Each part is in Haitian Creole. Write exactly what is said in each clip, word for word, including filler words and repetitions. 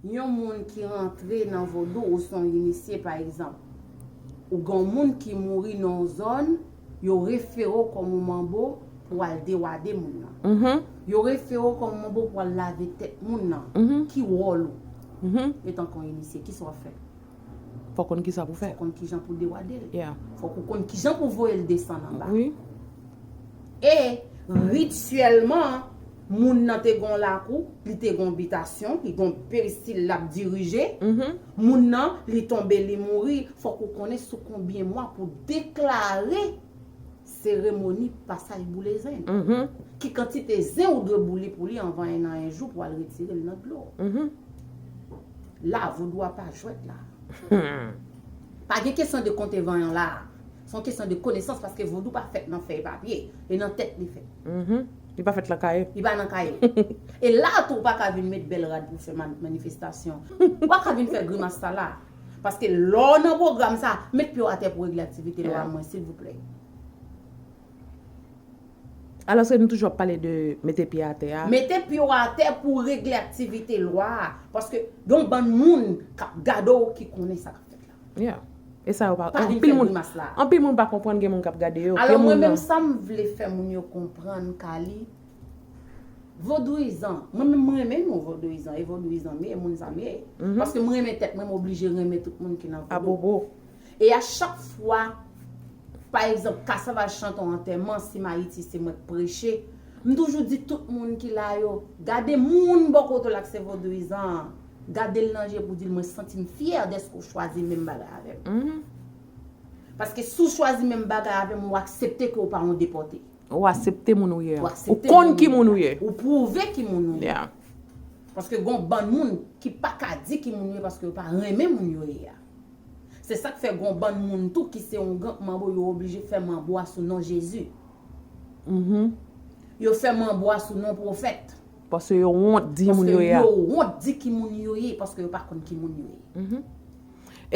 Yon moun ki rantre nan vodou, ou se yon inisye pa egzanp, ou gen yon moun ki mouri nan yon zòn, yo refere w kòm yon manbo pou al dewade moun nan. Yo refere w kòm manbo pou al lave tèt moun nan. Ki wòl ou? Etanke yon inisye, kisa w ap fè? Fò w konn kisa pou fè. Fò w konn kijan pou dewade l. Fòk ou konn kijan pou voye l desann anba. E rityèlman, moun nan te gen yon lakou, li te gen yon bitasyon, li gen yon peristil l ap dirije. Moun nan, li tonbe, li mouri. Fòk ou konnen sou konbyen mwa pou deklare seremoni pasaj boule zen. Ki kantite zen ou dwe boule pou li anvan en an en jou pou al retire l nan dlo. La, vodou a pa jwèt la. Pa gen kesyon de konte vanyan la. Se yon kesyon de konesans paske vodou pa fèt nan fèy papye. E nan tèt li fèt. Li pa fèt nan kaye. Li pa nan kaye. E la tou ou pa ka vin met bèl rad pou fè manifestasyon. Ou pa ka vin fè grimas sa la. Paske lè w nan pwogram sa, met pye w atè pou regle aktivite lwa mwen silvouplè. Alòske nou toujou ap pale de mete pye atè a. Mete pye w atè pou regle aktivite lwa a. Paske gen yon bann moun k ap gade w ki konnen sa k ap fèt la. Yeah. E sa yo pa. Pa vin fè grimas la. Anpil moun pa konprann gen moun k ap gade yo. Alò mwen menm sa m vle fè moun yo konprann, Kali, vodouyizan, mwen menm mwen renmen nou vodouyizan, e vodouyizan m ye, e moun sa m ye. Paske mwen renmen tèt mwen, m oblije renmen tout moun ki nan vodou. Abobo. E a chak fwa, pa egzanp, Cassava chante yon antèman, si m Ayiti, se mwen k preche, m toujou di tout moun ki la yo, gade moun bò kote w la k se vodouyizan an, gade l nan je pou di l mwen santi m fyè dèske w chwazi menm bagay avè m. Paske si w chwazi menm bagay avè m, w aksepte ke w pa yon depòte. Ou aksepte moun ou ye a. Ou konn ki moun ou ye. Ou pwouve ki moun ou ye. Paske gen yon bann moun ki pa ka di ki moun yo ye paske yo pa renmen moun yo ye a. Se sa k fè gen yon bann moun tou ki se yon gang manbo, yo oblije fè manbo a sou non Jezi. Yo fè manbo a sou non pwofèt. Paske yo wont di moun yo ye a. Paske yo wont di ki moun yo ye, paske yo pa konn ki moun yo ye.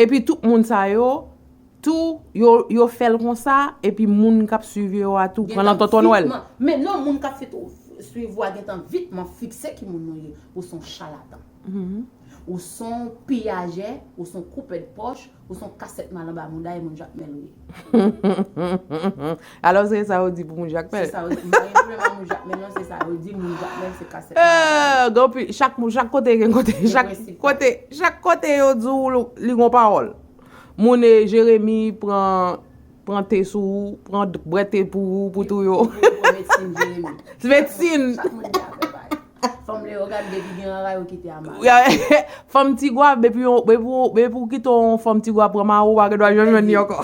Epi tout moun sa yo, tou, yo, yo fè l konsa, epi moun k ap swiv yo a tou, pran nan tonton Nwèl. Men non, moun k ap swiv ou a gentan vitman fikse ki moun ou ye, ou se yon chalatan. Ou se yon piyajè, ou se yon koupè de pòch, ou se yon kasèt mal anba mouda e moun Jakmèl ou ye. Alò se sa yo di pou moun Jakmèl. Se sa yo di, m pa gen pwoblèm ak moun Jakmèl non, se sa yo di, moun Jakmèl se kasèt mal anba mouda. Gen anpil, chak moun, chak kote gen kote, chak kote, chak kote yo di w li gon pawòl. Moun e Jeremi pran pran te sou ou, pran bwè te pou ou, pou touye w. Pou yo pran medsin Jeremi. Medsin! Chak moun gen afè pa yo. Fanm Leogàn depi gen anray ou kite a mari. Fanm Tigwav depi yon, depi w, depi w kite yon fanm Tigwav pran mari w pa gen dwa janm jwenn li ankò.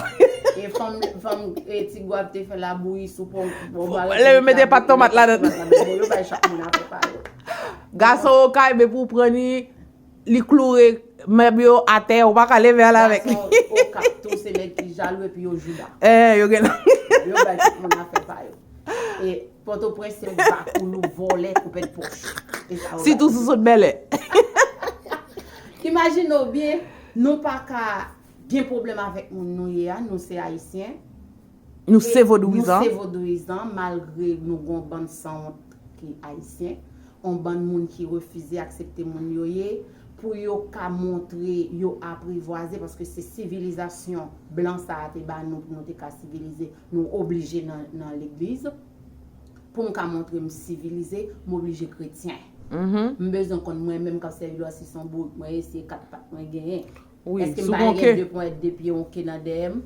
E fanm, fanm e Tigwav te fè labouyi sou pon. Lè yo mete pat tomat ladan. Yo bay chak moun afè pa yo. Gason Okay depi w pran li, li kloure mèb yo atè, ou pa ka leve al avèk li. Gason Okap tou se nèg ki jalou epi yo jouda. Eh, yo gen. Yo bay tout moun afè pa yo. E Pòtoprens se bakoulou, vòlè, koupèt pòch. E sa yo bay. Sitou si w sot Bèlè. Imajine w byen, nou pa ka gen pwoblèm avèk moun nou ye a, nou se ayisyen. Nou se vodouyizan. Nou se vodouyizan, malgre nou gon bann sanwont ki ayisyen, on bann moun ki refize aksepte moun yo ye, pou yo ka montre yo aprivwaze, paske se sivilizasyon blan sa a te ba nou pou nou te ka sivilize, nou oblije nan, nan legliz. Pou m ka montre m sivilize, m oblije kretyen. M bezwen konn mwen menm k ap sèvi lwa si se yon bourik mwen ye, si se kat pat mwen genyen. Èske m pa gen de ponyèt de pye yon ke nan dèyè m?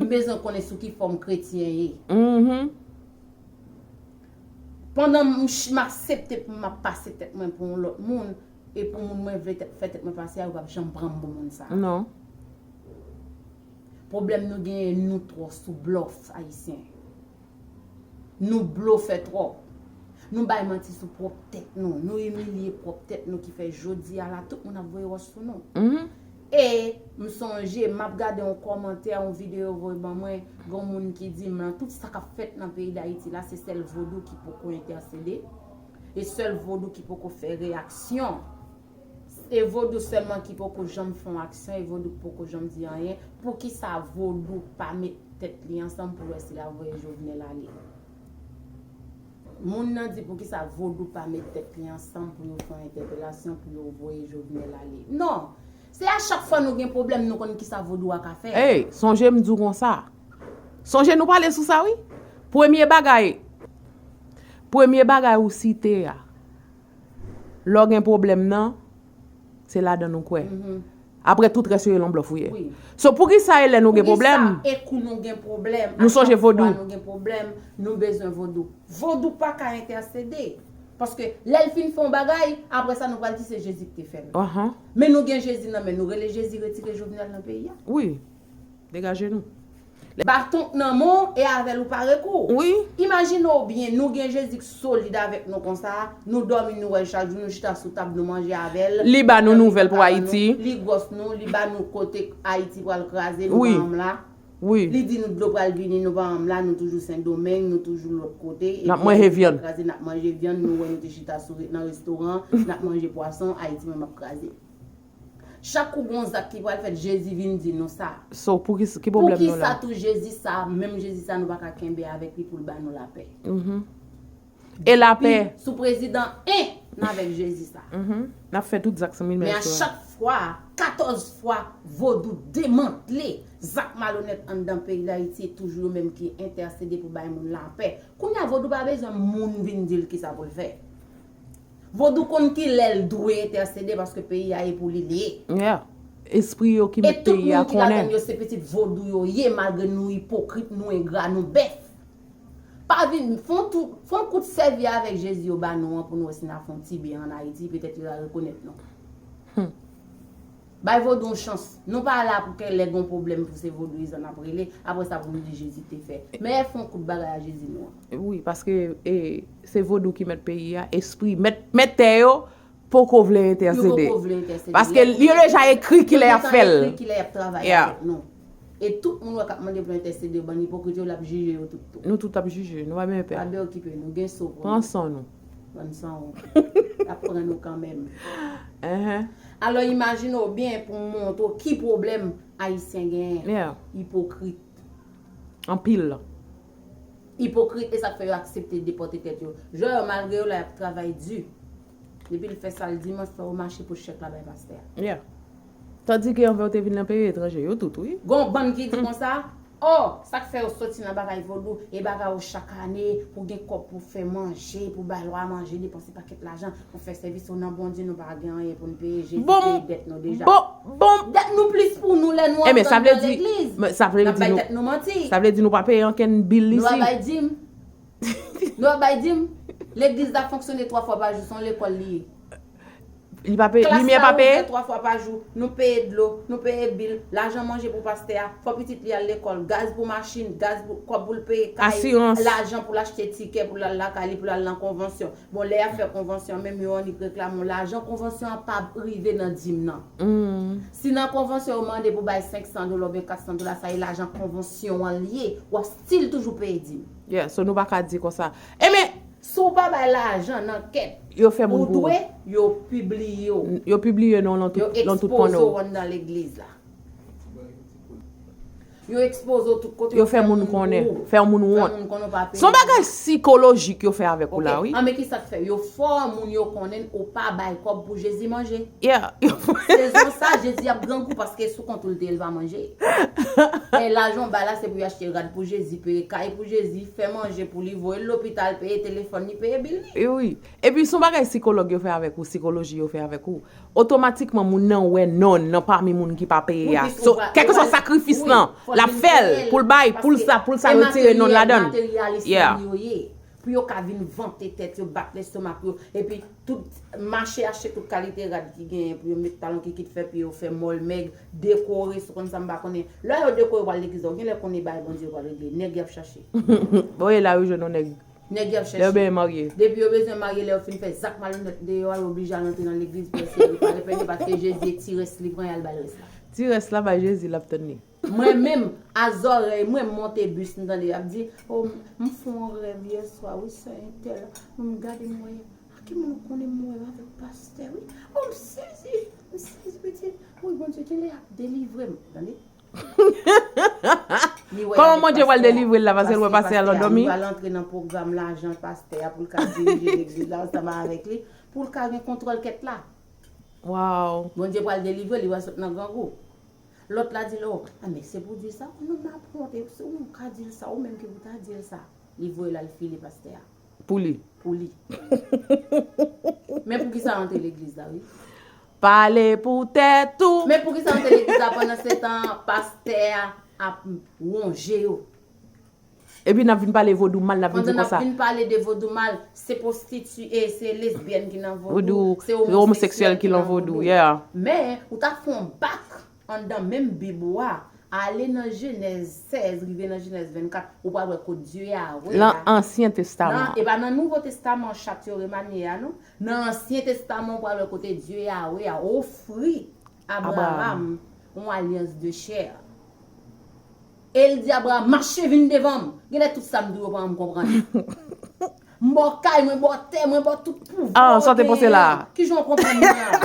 M bezwen konnen sou ki fòm kretyen ye. Pandan m, m aksepte pou m ap pase tèt mwen pou yon lòt moun, e pou moun mwen vle fè tèt mwen pase a, yo p ap janm pran m pou moun sa. Non. Pwoblèm nou genyen, nou twò sou blòf ayisyen. Nou blofè twòp. Nou bay manti sou pwòp tèt nou. Nou imilye pwòp tèt nou ki fè jodi a la tout moun ap voye wòch sou nou. E m sonje m ap gade yon kòmantè, yon videyo yo voye ban mwen, gen yon moun ki di m lan tout sa k ap fèt nan peyi Dayiti la se sèl vodou ki poko entèsede. E sèl vodou ki poko fè reyaksyon. E vodou sèlman ki poko janm fè yon aksyon, e vodou ki poko janm di anyen. Poukisa vodou pa met tèt li ansanm pou wè si l ap voye Jovenel ale? Moun nan di poukisa Vodou pa met tèt li ansanm pou yo fè yon entèpelasyon pou yo voye Jovenel ale. Non! Se a chak fwa nou gen pwoblèm, nou konn kisa Vodou a ka fè. Ey, sonje m di w konsa. Sonje nou pale sou sa, wi. Premye bagay, premye bagay ou site a, lè w gen pwoblèm nan, se ladan nou kwè. Apre tout rès yo e yon blòf ou ye. So poukisa e lè nou gen pwoblèm, nou gen pwoblèm, nou sonje Vodou? Nou gen pwoblèm, nou bezwen Vodou. Vodou pa ka entèsede. Paske lè l fin fè yon bagay, apre sa nou pral di se Jezi ki te fè l. Men nou gen Jezi nan men nou, rele Jezi retire Jovenel nan peyi a. Wi. Degaje nou. Baton k nan men w e avè l ou pare kou. Wi. Imajine w byen, nou gen Jezi k solid avèk nou konsa, nou dòmi nou wè l chak jou, nou chita sou tab nou manje avè l. Li ba nou nouvèl pou Ayiti. Li gwòs nou, li ba nou kote Ayiti pral kraze, nou pa janm la. Wi. Li di nou dlo pral vini, nou pa janm la, nou toujou Sendomeng, nou toujou lòt kote. N ap manje vyann. Kraze, n ap manje vyann, nou wè nou te chita sou nan restoran, n ap manje pwason, Ayiti menm ap kraze. Chak kou gon zak ki pral fèt, Jezi vin di nou sa. So, pou ki, ki pwoblèm nou la? Poukisa tou Jezi sa, menm Jezi sa nou pa ka kenbe avèk li pou l ba nou lapè? E lapè? Sou prezidan en, n avèk Jezi sa. N ap fè tout zak san mil men. Men a chak fwa, katòz fwa, Vodou demantle zak malonèt anndan peyi Dayiti, e toujou yo menm ki entèsede pou bay moun lapè. Kounye a, Vodou pa bezwen moun vin di l kisa pou l fè. Vodou konn ki lè l dwe entèsede paske peyi a e pou li li ye. Yeah. Espri yo ki met peyi a konnen. E tout moun ki ladann yo se pitit Vodou yo ye, malgre nou ipokrit, nou engra, nou bèf. Pa vin, fon tou, fon kout sèvi avèk Jezi yo ba nou an pou nou wè si n a fon ti byen ann Ayiti, petèt yo a rekonèt nou. Bay Vodou yon chans. Nou pa la pou ke lè gon pwoblèm pou se vodouyizan n ap rele, apre sa pou nou di Jezi te fè. Men fon kout bagay a Jezi nou an. Wi, paske e, se Vodou ki mèt peyi a, espri mèt, mèt tè yo poko vle entèsede. Paske yo deja ekri kilè y ap fè l. Yo gentan ekri kilè y ap travay avèk nou. E tout moun wè k ap mande pou entèsede yo, bann ipokrit yo, l ap jije yo tout tou. Nou tout ap jije, nou pa menm pè. Pa de okipe nou, gen so pou nou. Pran san nou. Pran san w. L ap pran nou kanmenm. Alò imajine w byen pou m montre w ki pwoblèm Ayisyen genyen. Ipokrit. Anpil. Ipokrit, e sa k fè yo aksepte depòte tèt yo. Jwè yo, malgre yo la, y ap travay di. Depi l fè sa l di, m ap fè yo mache pou chèk la bay pastè a. Tandike anvan yo te vin nan peyi etranje, yo tout, wi. Gon bann ki di konsa, o, sa k fè yo soti nan bagay vodou, e bagay yo chak ane, pou gen kòb pou fè manje, pou bay lwa manje, depanse pakèt lajan, pou fè sèvis yo nan Bondye, nou pa gen anyen pou n peye, Jezi peye dèt nou deja. Dèt nou plis pou nou lè nou antre nan legliz. N ap bay tèt nou manti. Sa vle di nou pa peye ankenn bil isi. Nou ap bay dim. Nou ap bay dim. Legliz la fonksyone twa fwa pa jou, se yon lekòl li ye. Li pa peye, limyè pa peye. Twa fwa pa jou, nou peye dlo, nou peye bil, lajan manje pou pastè a, fò pitit li al lekòl, gaz pou machin, gaz pou, kòb pou l peye kay, lajan pou l achte tikè pou l al lakay li, pou l al nan konvansyon. Bon, lè y ap fè konvansyon an, menm yo annik reklame w, lajan konvansyon an pa rive nan dim nan. Si nan konvansyon yo mande pou bay senk san dola oubyen kat san dola, sa e lajan konvansyon an li ye, w ap still toujou peye dim. Yeah, so nou pa ka di konsa. Enben, si w pa bay lajan nan kèt, ou dwe, yo pibliye w. Yo pibliye non lan tout panno. Yo ekspoze w anndan legliz la. Yo ekspoze w tout kote. Yo fè moun konnen. Fè moun wont. Se yon bagay sikolojik yo fè avèk ou la, wi. Anben kisa k fè? Yo fè moun yo konnen ou pa bay kòb pou Jezi manje. Yeah. Sezon sa, Jezi ap grangou paske sou kont ou l te ye, l pa manje. E lajan w bay la, se pou y achte rad pou Jezi, peye kay pou Jezi, fè manje pou li, voye l lopital, peye telefòn li, peye bil li. E wi. Epi se yon bagay sikològ yo fè avèk ou, sikoloji yo fè avèk ou. Otomatikman, moun nan wè non nan pami moun ki pa peye a. So, kèlkeswa sakrifis lan, l ap fè l pou l bay, pou l sa, pou l sa retire non ladan l. Yeah. Pou yo ka vin vante tèt yo, bat lestomak yo, epi tout mache achte tout kalite rad ki genyen pou yo met talon kikit fè pye yo, fè mòl mèg, dekore, si w konn sa m pa konnen. Lè yo dekore pral legliz la, ou genlè konnen bagay Bondye yo pral regle, nèg y ap chache. Bon, e la yo jwenn yon nèg. Nèg y ap chache. Lè yo benyen marye. Depi yo bezwen marye, lè yo fin fè zak malonèt deyò a, yo oblije al antre nan legliz pou eseye repare pèn yo, paske Jezi e ti rès li pran y al ba l rès la. Ti rès la bay Jezi, l ap tann li. Mwen menm, a zòrèy mwen, m monte bis, m tande y ap di, o, m fè yon rèv yèswa, wi, sè entèl, m gade m wè, a ki moun ou konnen m wè avèk pastè, wi. O, m sezi, m sezi, pitit, wi, Bondye genlè ap delivre m, tande. Li wè Kòman Bondye pral delivre l la, paske l wè pastè a l andòmi? Li pral antre nan pwogram lajan pastè a pou l ka dirije legliz la ansanm avèk li, pou l ka gen kontwòl kèt la. Wow. Bondye pral delivre li, li va sot nan grangou. Lòt la di l, oh, ah, men se pou di sa, non, m ap honte, se ou ka di l sa, ou menm ki pou ta di l sa. Li voye l al file pastè a. Pou li. Pou li. Men poukisa antre legliz la, wi. Pale pou tèt ou. Men poukisa antre legliz la pandan se tan pastè a ap wonje yo? Epi n ap vin pale vodou mal, n ap vin di konsa. Pandan n ap vin pale de vodou mal, se pwostitye, se lesbyèn ki nan vodou, se omoseksyèl ki nan vodou, yeah. Men, ou ta fè yon bak anndan menm Bib ou a, ale nan Jenèz sèz, rive nan Jenèz vennkat, ou pral wè kote Dye Yawe a. Nan Ansyen Testaman. Nan, e pa nan Nouvo Testaman, chat yo remanye a, non. Nan Ansyen Testaman, ou pral wè kote Dye Yawe a ofri Abraham yon alyans de chè. E l di Abraham, mache vin devan m. Genlè tout sa m di w yo pa janm konprann. M ba w kay, mwen ba w tè, mwen ba w tout pouvwa. Ah, sa w te panse la? Kijan w konprann mwen la?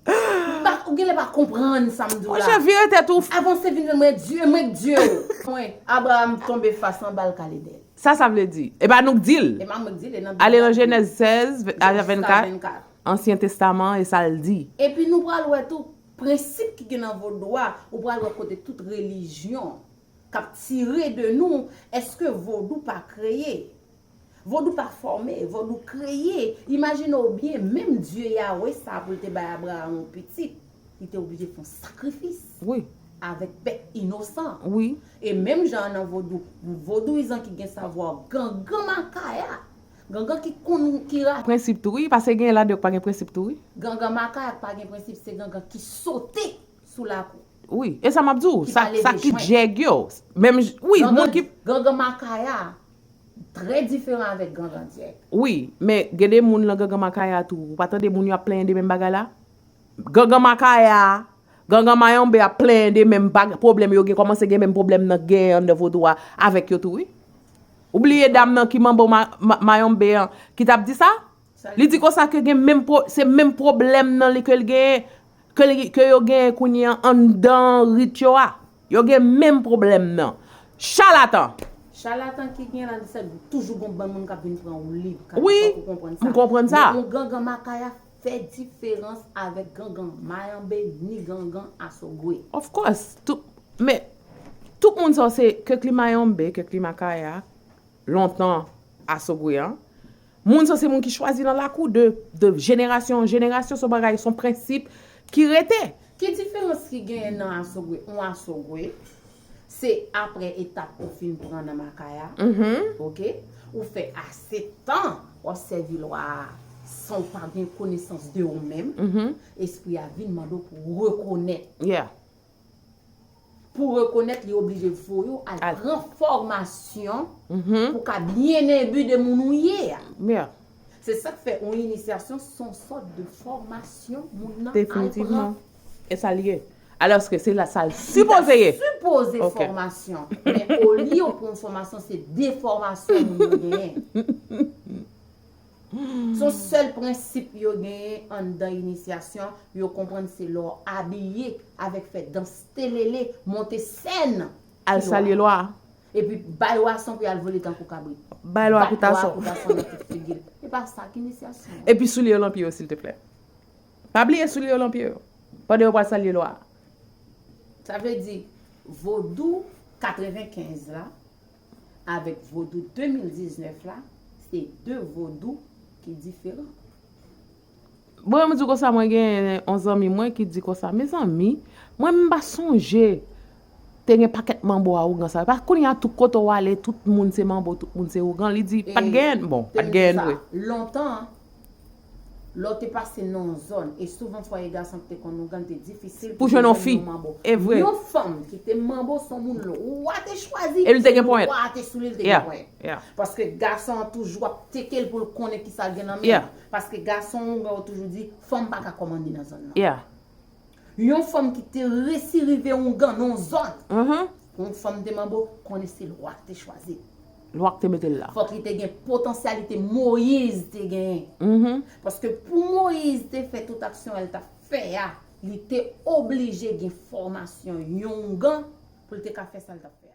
M pa, ou genlè pa konprann sa m di w la. Monchè, vire tèt ou. Avanse vin jwenn mwen, Dye, mwen k Dye w. Mwen, Abraham tonbe fas anba l kale dèyè l. Sa sa vle di? E pa nou k di l. E pa mwen k di l, e nan Bib la. Ale nan Jenèz sèz, vennkat. Ansyen Testaman, e sa l di. Epi nou pral wè tou, prensip ki gen nan vodou a, ou pral wè kote tout relijyon k ap tire de nou, èske vodou pa kreye? Vodou pa fòme, vodou kreye. Imajine w byen, menm Dye Yawe sa pou l te bay Abraham yon pitit, li te oblije fè yon sakrifis. Wi. Avèk bèt inosan. Wi. E menm jan an nan vodou, vodouyizan ki gen savwa, gangan makaya, gangan ki konn, ki ra- Prensip tou, wi, paske gen ladan yo k pa gen prensip tou, wi. Gangan makaya k pa gen prensip, se gangan ki sote sou lakou. Wi, e sa m ap di w, sa, sa ki djèg yo. Menm, j- wi, moun ki. Gangan makaya trè diferan avèk gangan djèg. Wi, men gen de moun nan gangan makaya tou. Ou pa tande moun yo ap plenyen de menm bagay la? Gangan makaya, gangan mayonbe ap plenyen de menm bag- pwoblèm yo gen, kòmanse gen menm pwoblèm nan gen anndan vodou a avèk yo tou, wi. Ou bliye dam nan ki manbo ma- ma- mayonbe an, ki t ap di sa? Li di konsa ke gen menm pwo- se menm pwoblèm nan li ke l genyen, ke li- ke yo genyen kounye an anndan rit yo a. Yo gen menm pwoblèm nan. Chalatan! Chalatan ki gen la, se toujou gon bann moun k ap vin pran ou lib. Wi, m konprann sa. Men yon gangan makaya fè diferans avèk gangan mayonbe ni gangan asogwe. Of course. Tout, men, tout moun sa se ke kli mayonbe, ke kli makaya, lontan asogwe an. Moun sa se moun ki chwazi nan lakou de, de jenerasyon an jenerasyon, se yon bagay, se yon prensip ki rete. Ki diferans ki genyen nan asogwe? Yon asogwe, se apre etap ou fin pran nan makaya, oke? Ou fè ase tan w ap sèvi lwa a san w pa gen konesans de ou menm. Espri a vin mande w pou w rekonèt. Yeah. Pou rekonèt, li oblije voye w al pran fòmasyon pou ka byen enbi de moun ou ye a. Yeah. Se sa k fè yon inisyasyon se yon sòt de fòmasyon moun nan al pran. Definitivman. E sa l ye. Alòske se la sa l sipoze ye. Li ta sipoze fòmasyon. Men olye w pran fòmasyon, se defòmasyon moun yo genyen. Se yon sèl prensip yo genyen anndan inisyasyon, yo konprann se lè w abiye avèk fè dans telele, monte sèn. Al salye lwa a. Epi bay lwa a san pou y al vole tankou kabrit. Bay lwa a kout ason. Bat lwa a kout ason nan tout figi l. E pa sa k inisyasyon an. Epi soulye yo lan pye yo, silteplè. Pa bliye soulye yo lan pye yo. Pandan yo pral salye lwa a. Sa vle di, vodou katrevenkenz la, avèk vodou de mil diznèf la, se de vodou ki diferan. Bon, m di w konsa, mwen gen yon zanmi mwen ki di konsa, mezanmi, mwen m pa sonje te gen pakèt manbo a ougan sa. Pa kounye a, tout kote w ale, tout moun se manbo, tout moun se ougan. Li di, pa t gen, bon, pa t gen vre. Lontan, lè w te pase nan yon zòn, e souvan fwa e gason ki te konn ougan, te difisil pou jwenn yon fi. E vre. Yon fanm ki te manbo, se yon moun lwa te chwazi, e li te gen ponyèt. Lwa te sou li, li te gen ponyèt. Yeah. Paske gason an toujou ap teke l pou l konnen kisa l gen nan men l. Yeah. Paske gason ougan yo toujou di, fanm pa ka kòmande nan zòn nan. Yeah. Yon fanm ki te resi rive ougan nan yon zòn. Pou yon fanm te manbo, konnen se lwa k te chwazi l. Lwa k te mete l la. Fòk li te gen potansyalite Moyiz te genyen. Paske pou Moyiz te fè tout aksyon l t ap fè a, li te oblije gen fòmasyon yon ougan pou l te ka fè sa l t ap fè.